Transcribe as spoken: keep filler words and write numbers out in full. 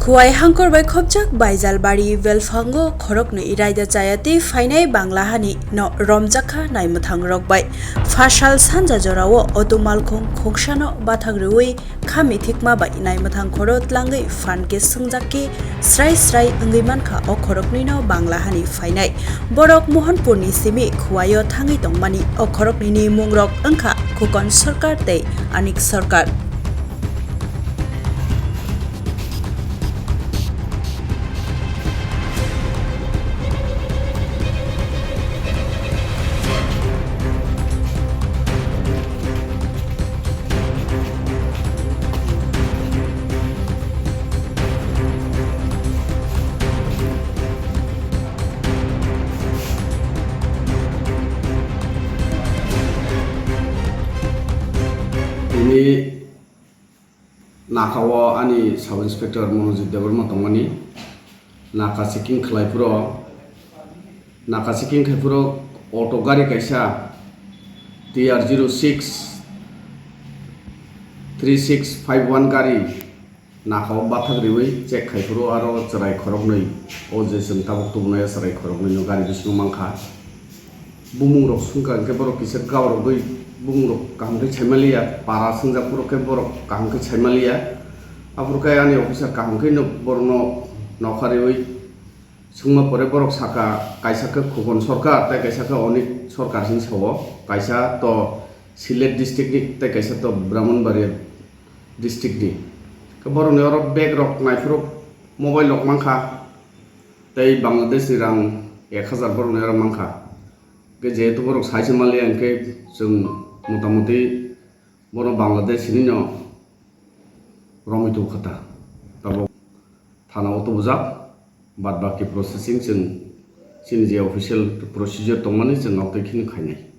Kuwai hangkor bai khopjak Baijalbari belphango khoroknwi raida chaya tei phainai Bangla hani no romjakha naimwthang rok bai. Phasal sanja jorao auto malkhung khoksano bathak rwui kha mithikma bai naimwthang khoro tlangwi phan khe swngjak khe srai srai wngwi mankha o khoroknwi no Bangla hani phainai. Borok Mohanpurni simi Khuwaio thangwi tongmani. O khoroknwini mungrok wngkha Khukon Sarkar tei Anik Sarkar. Tini Naka o ani Sub Inspector Monojit Debbarma tongmani, naka checking khlai phuru, naka checking khai phuru auto gari kaisa T R zero six three six five one gari naka o bathak riwi check khai phuru aro chwrai khoroknwi, o je chwng tabuk tubunai o chwrai khoroknwi no gari bisingo mankha. Bumung rok swngkha hwnkhe borok kisa gaurogwi bumung rok kaham khe saimaliya, para swngjak phuru khe borok kaham khe saimaliya. Aphuru khe ani officer kaham khe no borokno nokha riwi swngma pore borok sakha, kaisa khe Khukon Sarkar tei kaisa khe Anik Sarkar hinwi sao, kaisa to Sylhet district ni tei kaisa to Brahmanbaria district ni. Khe borokni oro bag rok naiphuru mobile rok mankha. Tei Bangladesh ni rang ek hazar borokni oro mankha. Hwnkhe jehetu borok saisa manliya hwnkhe chwng motamoti bono Bangladesh hinwi no romwi tongkha ta. Tabuk thana o tubujak, bad baki processing chwng chini je official procedure tongmani chwng abotwi kheno khainai.